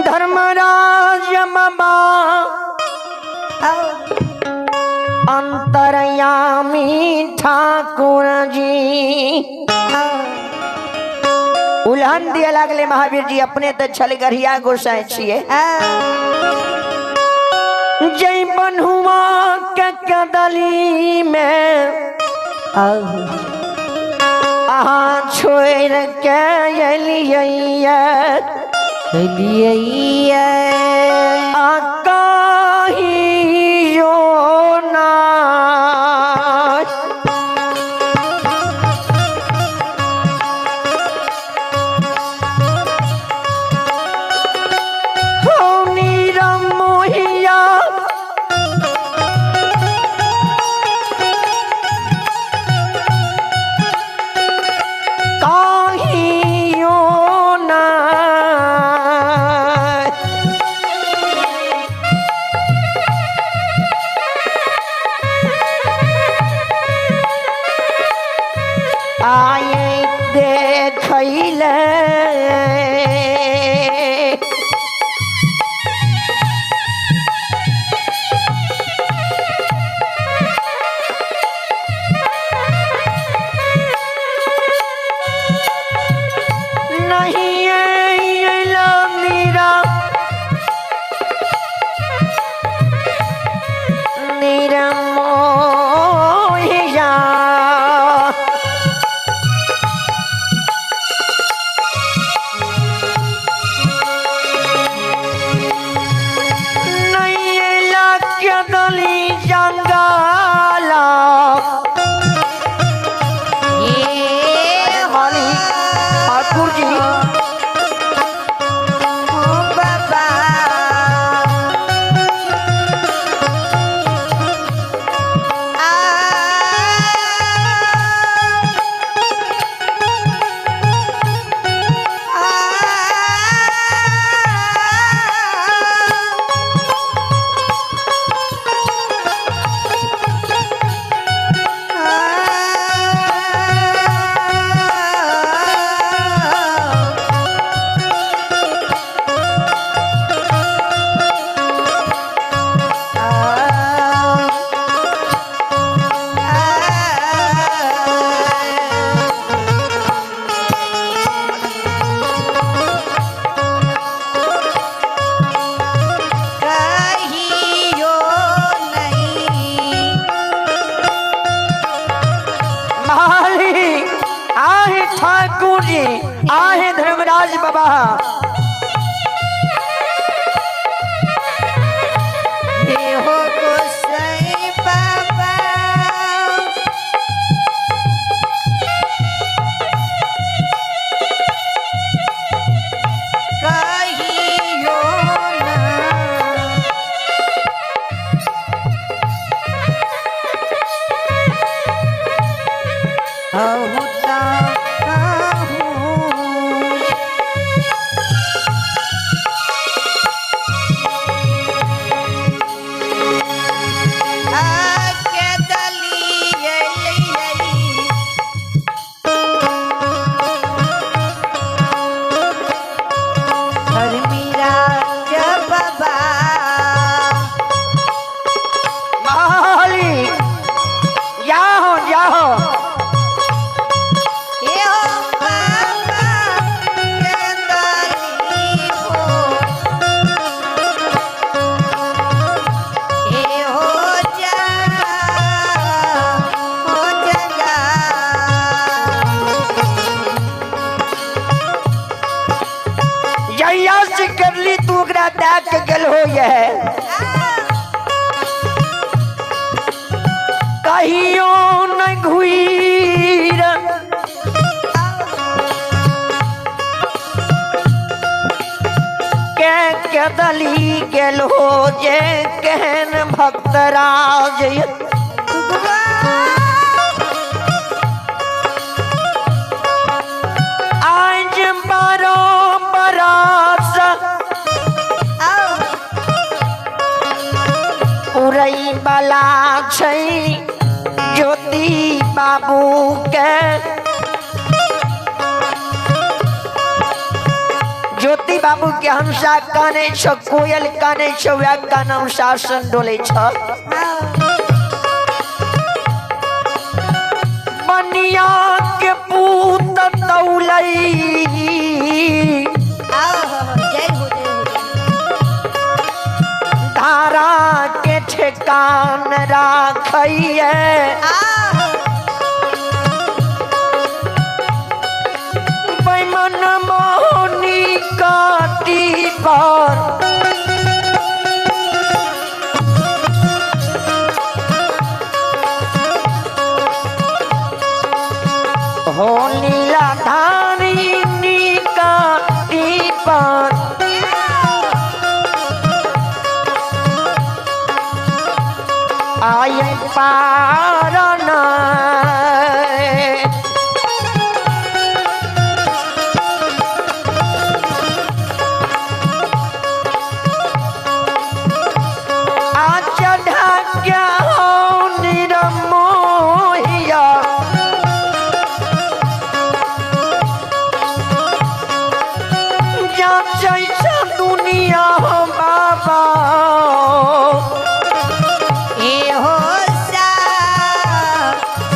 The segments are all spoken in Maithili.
धर्मराज बाबा अंतरयामी ठाकुर जी उल्हन दिए लागले महावीर जी अपने तो छलगढ़िया गोसाई छिए। जय बन्हुआ के कदली में अहाँ छोड़ के एलियै आ कहियो ना आहे धर्मराज बाबा हो गोसाई बाबा कहियो ना कहियो न घुईर के कदली गेल हो जे केहन भक्तराज आज बारो बरस उरई वाला छै ज्योति बाबू के ज्योति बाबू के हंसा काने छ, कोयल काने छ, वह कानम शासन डोले छ। बनिया के पूत तौलई जय हो जय हो। धारा के ठेकान राखइए। बैमन मोहनी काटी पर हो लीला धारी काटी पर आय पारन। आ चढ़ा क्या हो निरमोहिया जा जैसा दुनिया हो बाबा। ए हो सा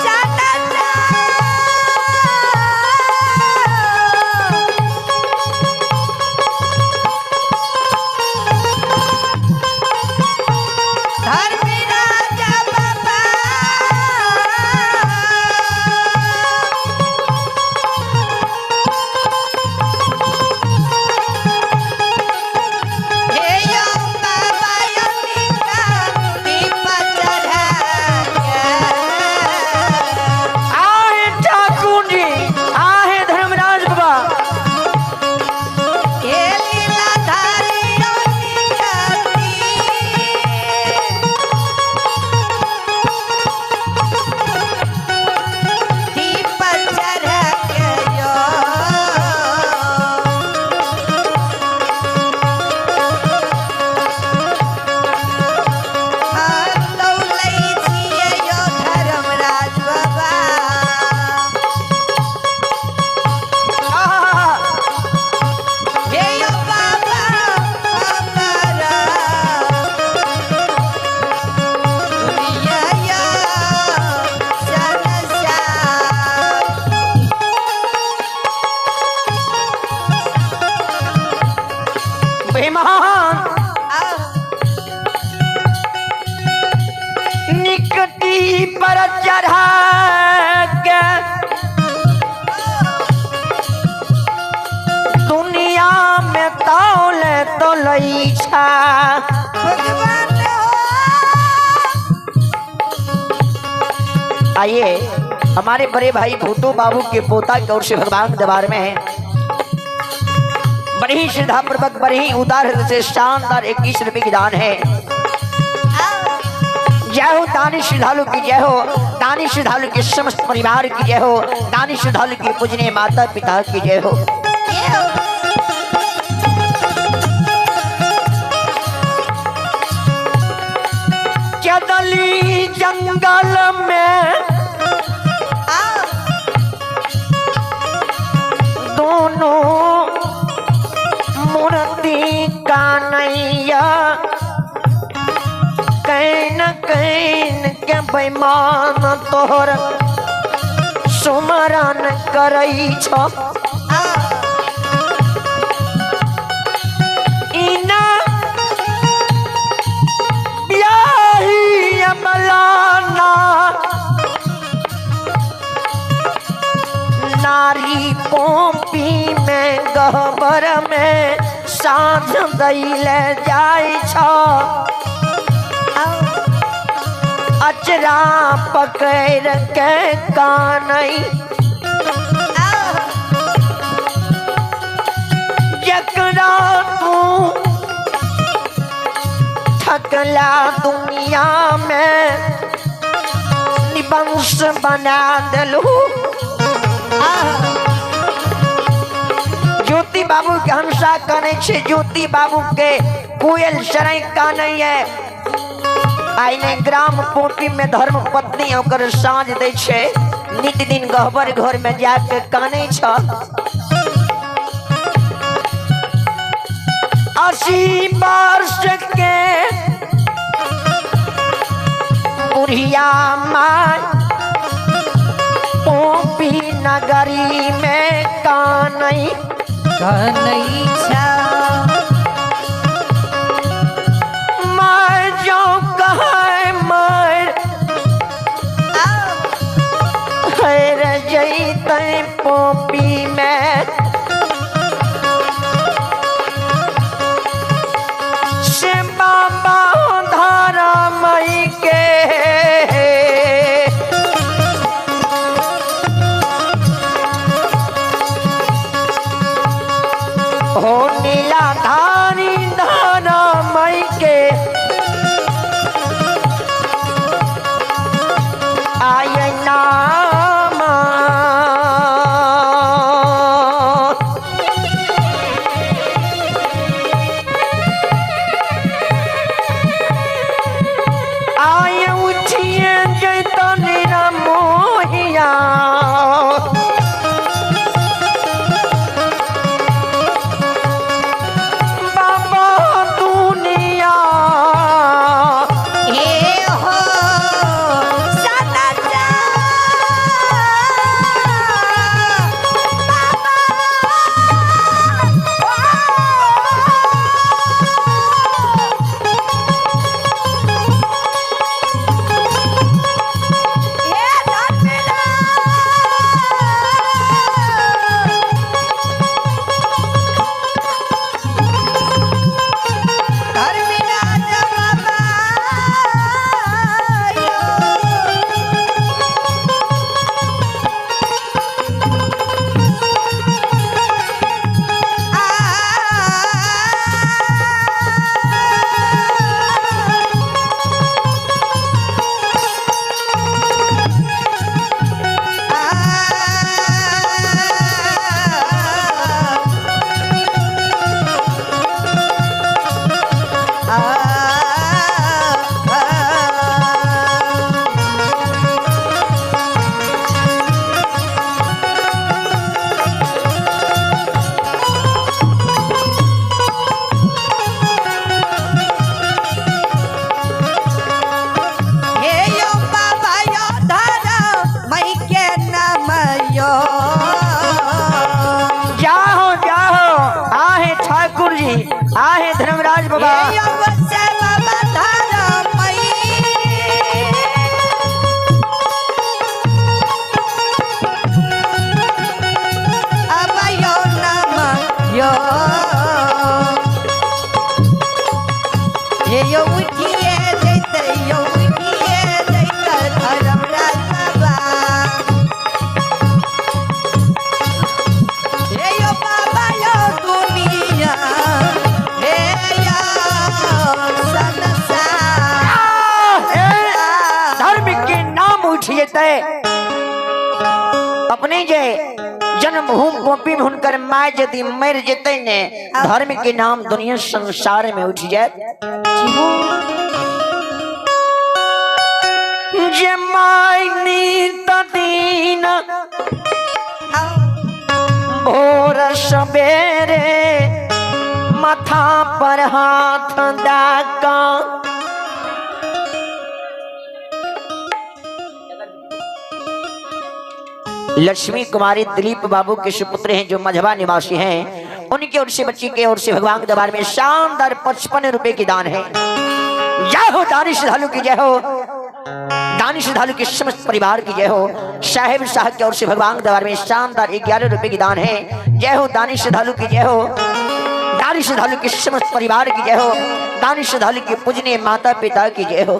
सनता धर्मी राजा बाबा। हे यो बाबा यमिका दीप चढ़ा के। आहे ठाकुर जी, आहे धर्मराज बाबा। हे लीलाधारी यमिका दीप चढ़ा के यो। हम दौलै छियै यो धर्मराज बाबा। आहा, हे यो बाबा हमारा दुनिया यो संसार। बेईमान निकटी पर चढ़ा के दुनिया में तौल तोलई छा। भगवान हो। आइए हमारे बड़े भाई भूतो बाबू के पोता की ओर से भगवान के दरबार में है बड़ी ही श्रद्धा पूर्वक बड़ी ही उदार हृदय से शानदार 21 रुपए की दान है। जय हो दानी श्रद्धालु की जय हो, दानी श्रद्धालु के समस्त परिवार की जय हो, दानी श्रद्धालु के पूजनीय माता पिता की जय हो। चदली जंगल में दोनों मूर्ति का नैया can can के बेईमान तोहर सुमरन करई छ। इना ब्याही अमलाना नारी पोपी में गहबर में साँझ दैले जाय छ। अचरा पकड़ के कानई जकरा तू थकला दुनिया में निबंश बना दिलू। ज्योति बाबू के हंसा कानै छे, ज्योति बाबू के कोयल सराय कानै है। आइने ग्राम पोटी में धर्म पत्नी ओकर साँझ दै छे, नित दिन गहबर घर में जाके कानै छ। 80 वर्ष के बुढ़िया माय पोपी नगरी में कानई कनै छा। माय जो कहे मार हर जैतै पोपी में से बाबा धारा मई के हो नीला धारी धारा मई के आय नाम। आय उठिए जैतन मोहिया बाबा दुनिया हे हो सदा धर्मराज बाबा यो। हे यो बाबा यो धर्म मई के नाम यो। जाहो जाहो आहे ठाकुर जी आहे धर्मराज बाबा। हे यो वसे बाबा धर्म मई। अब यो नाम यो। हे यो उठिए जैते यो उठिए जैते धर्मराज बाबा। हे यो बाबा यो दुनिया हे यो संसार। हे धर्म के नाम उठ जेतै अपने जे जन्मभूमि गोपी में हुनकर माय यदि मर जेतै ने धर्म के नाम दुनिया संसार में उठ जाए। जे my नीत दीन भोर सवेरे माथा पर हाथ दाका लक्ष्मी कुमारी दिलीप बाबू के सुपुत्र हैं जो मझवा निवासी हैं, उनकी ओर से बच्ची के ओर से भगवान के दरबार में शानदार 55 रुपए की दान है। जय हो दानी श्रद्धालु की जय हो, दानी श्रद्धालु के समस्त परिवार की जय हो। साहेब साहब की ओर से भगवान के दरबार में शानदार 11 रुपए की दान है। जय हो दानी श्रद्धालु की जय हो, दानी श्रद्धालु के समस्त परिवार की जय हो, दानी श्रद्धालु के पूजनीय माता पिता की जय हो।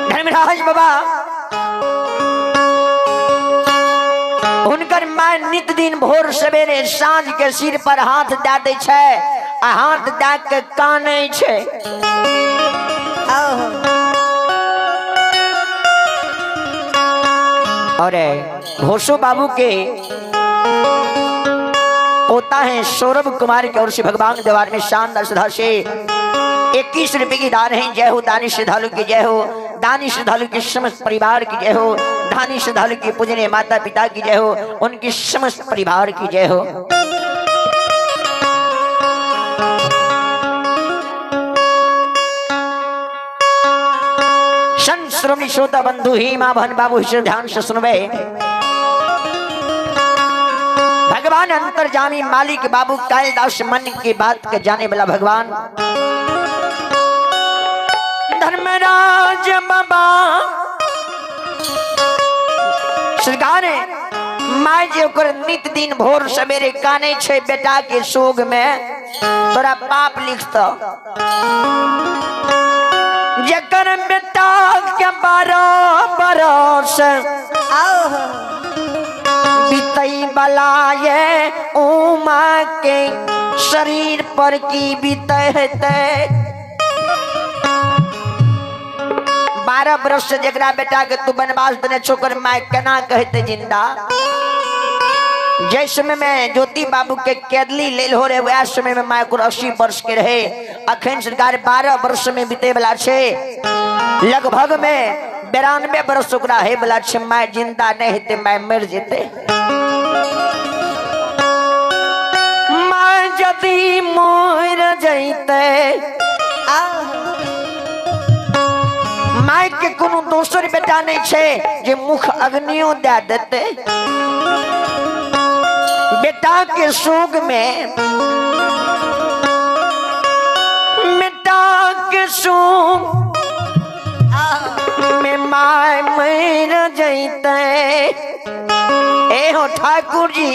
धर्मराज बाबा हुनकर माय नित दिन भोर सवेरे साँझ के सिर पर हाथ दए दै छै आ हाथ दए के कानै छै। और घोषो बाबू के पोता है सौरभ कुमार की ओर से भगवान के दरबार में शानदार श्रद्धा से 21 रुपए की दान है। जय हो दानी श्रद्धालु की जय हो, दानी श्रद्धालु के समस्त परिवार की जय हो, दानी श्रद्धालु के पूजनीय माता पिता की जय हो, उनके समस्त परिवार की जय हो। श्रोमणी श्रोता बंधु हिमा भन बाबू से ध्यान से सुनबे। भगवान अंतर्जामी मालिक बाबू कालिदास मन की बात के जाने वाला भगवान धर्मराज बाबा सरकार my जे ओकर नित दिन भोर सवेरे काने छे बेटा के सोग में तोरा पाप लिखत जकर बेटा के 12 बरस आओ बीतई बला ये उमा के शरीर पर की बीते 12 बरस से जकरा बेटा के तू वनवास देने छोकर my केना कहते जिंदा। जै समय में ज्योति बाबू के कैदली लेल हो रहे वह समय में my को 80 वर्ष के रहे। अखन सरकार 12 वर्ष में बीते वाला छे, लगभग में 92 वर्ष ओकरा हे वाला छे। My जिंदा नहीं हेते, my मर जेते। My यदि मर जैते my के कोनो दोसर बेटा नहीं छे जे मुख अग्नियों दे देते। बेटा के शोक में बेटा के शोक में my मर जैते। ए हो ठाकुर जी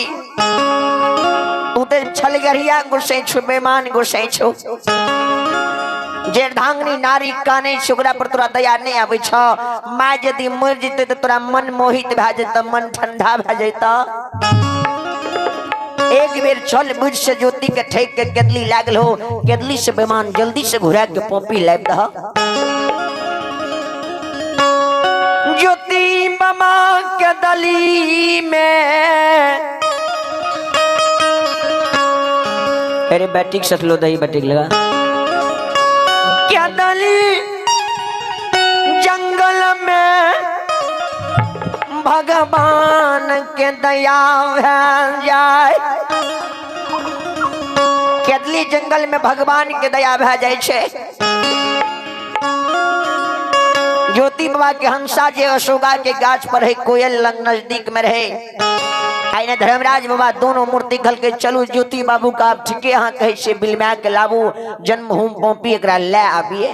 तू तो छलगरिया गोसाई छो, बेमान गोसाई छो, जे धांगनी नारी काने छो ओकरा पर तोरा दया नहीं आबै छ। My यदि मर जेतै तऽ तोरा मन मोहित भए जेतै, मन ठंडा भए जेतै। एक बेर छल बुझ से ज्योति के ठेक के केदली लागल हो, केदली से बेमान जल्दी से घुरा के पोपी लाबि दह। ज्योति मामा के दली में अरे बैटिक सतलो दही बैटिक लगा क्या दली जंगल में भगवान के दया भै जाए। केदली जंगल में भगवान के दया भै जाए छे। ज्योति बाबा के हंसा जे अशोका के गाछ पर है, कोयल लंग नजदीक में रहे। आइने धर्मराज बाबा दोनों मूर्ति खल के चलू ज्योति बाबू का आप ठीके यहाँ कहे छे बिलमा के लाबू जन्मभूमि पौपी एकरा ले आबिए।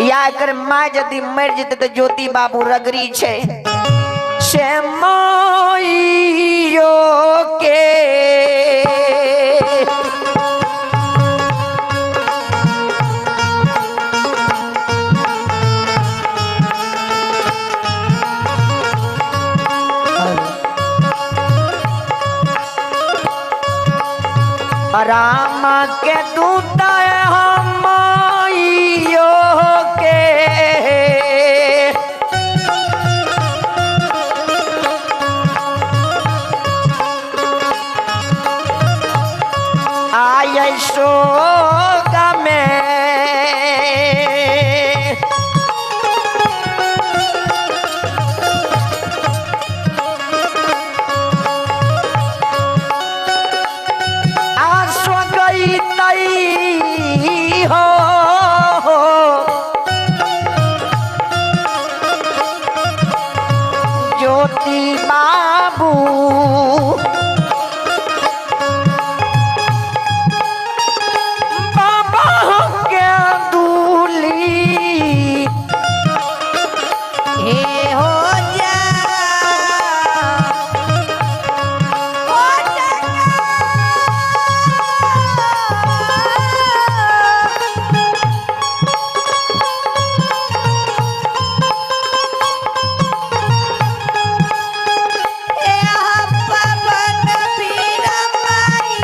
या एकर my यदि मर जेतै तऽ ज्योति बाबू रगड़ी छे से माइयो के राम के दूत हम माइयो के आय शोक में आसो गई तई हो ज्योति बाबू बाबा के दूली हे हो जा हो जा हे पवन बीरमाई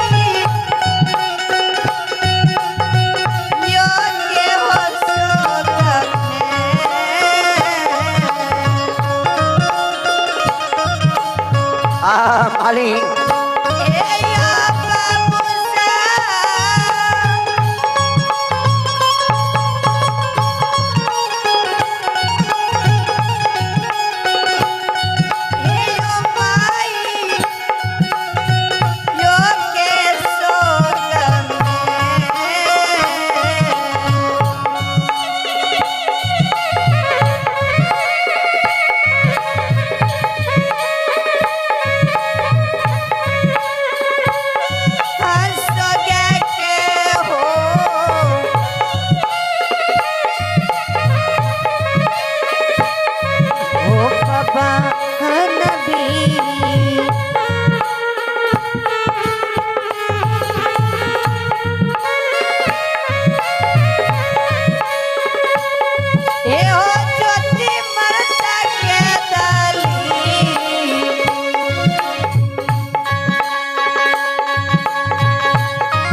योग्य हो शोक में। आ मालिक हे या बाबू सा हे यो माई योग्य शोक में।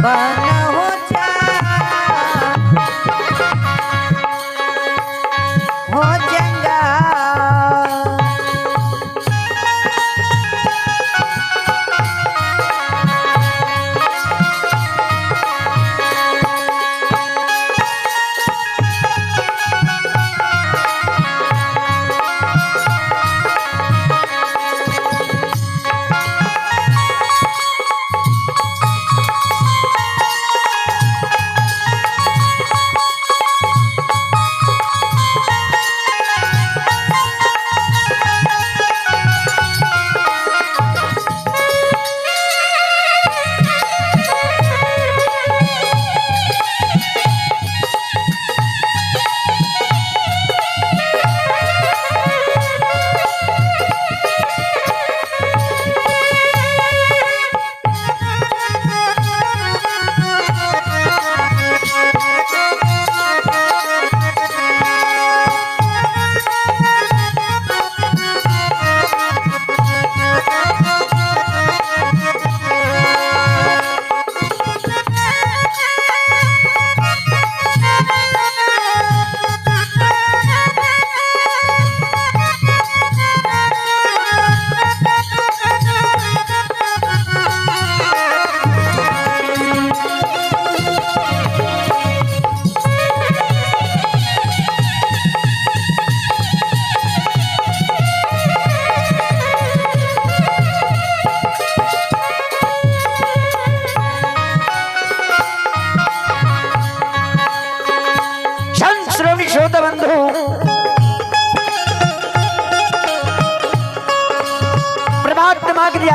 बन हो जा हो जंगा।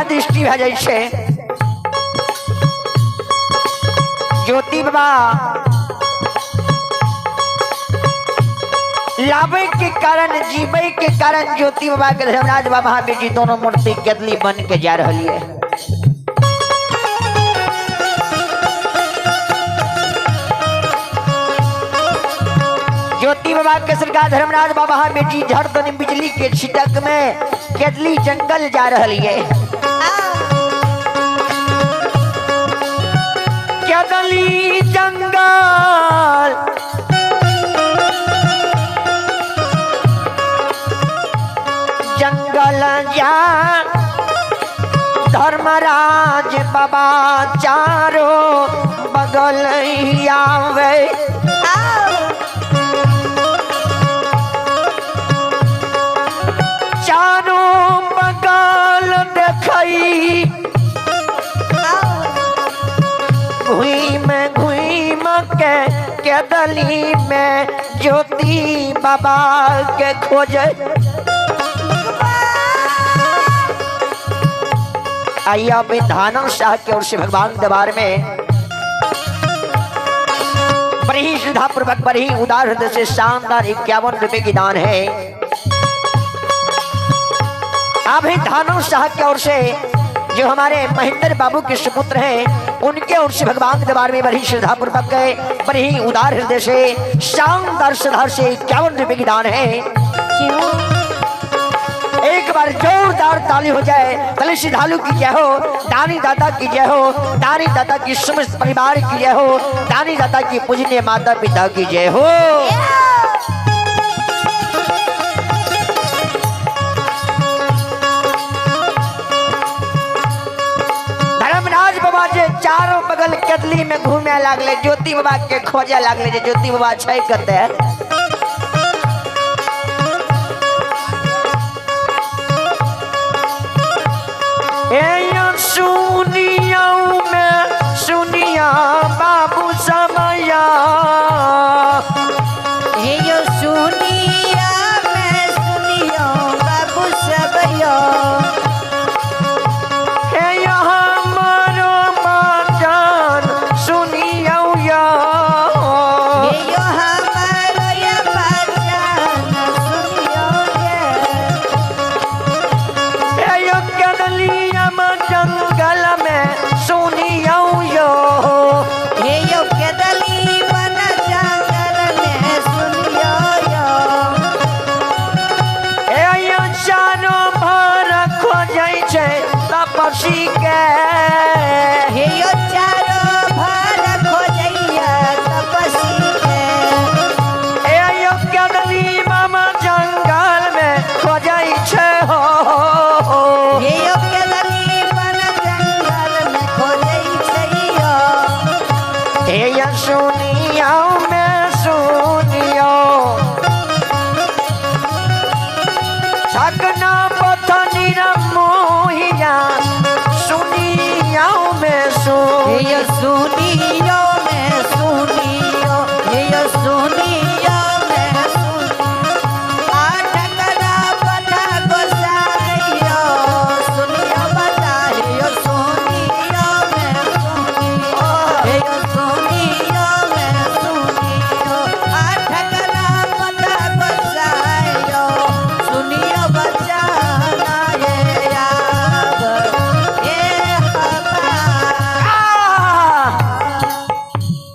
दृष्टि भए जाइ छै। ज्योति बाबा लाबै के कारण जीवे के कारण ज्योति बाबा के धर्मराज बाबा महावीर जी दोनों मूर्ति केदली बन के जा रही है। ज्योति बाबा के सरकार धर्मराज बाबा महावीर जी झड़दनी बिजली के छिटक में केदली जंगल जा रही है। केदली जंगल जंगल जा धर्मराज बाबा चारों बगल आवे। चारों बगल देखई घुइम घुइम के केदली में ज्योति बाबा के खोजे। आइए अब धानम शाह की ओर से भगवान दरबार में बड़ी ही श्रद्धा पूर्वक बड़ी ही उदार हृदय से शानदार 51 रुपए की दान है। अभी धानम शाह की ओर से जो हमारे महेंद्र बाबू के सुपुत्र हैं उनके ओर से भगवान दरबार में बड़ी श्रद्धा पूर्वक बड़ी ही उदार हृदय से शानदार श्रद्धा से 51 रुपए की दान है। एक बार जोरदार ताली हो जाए। कल श्रद्धालु की जय हो, दानी दाता की जय हो, दानी दाता की समस्त परिवार की जय हो, दानी दाता की पूजनीय माता पिता की जय हो। धर्मराज बाबा जे चारों बगल केदली में घूमे लागले, ज्योति बाबा के खोजे लागले जे ज्योति बाबा छै कते। सुनिया में सुनिया बाबू समया, यो सुनिया में सुनिया बाबू समया, हे हमारो माजान सुनिया यो, यो हमारो ये माजान सुनिया ये, यो केदलिया में जंगल में सुनिया यो, यो केदली बन जंगल में सुनिया यो, ए चारो भर खोजै छै तपसी के, यो चारो भर निरमोहिया, सुनिया में सो। हे सुनियो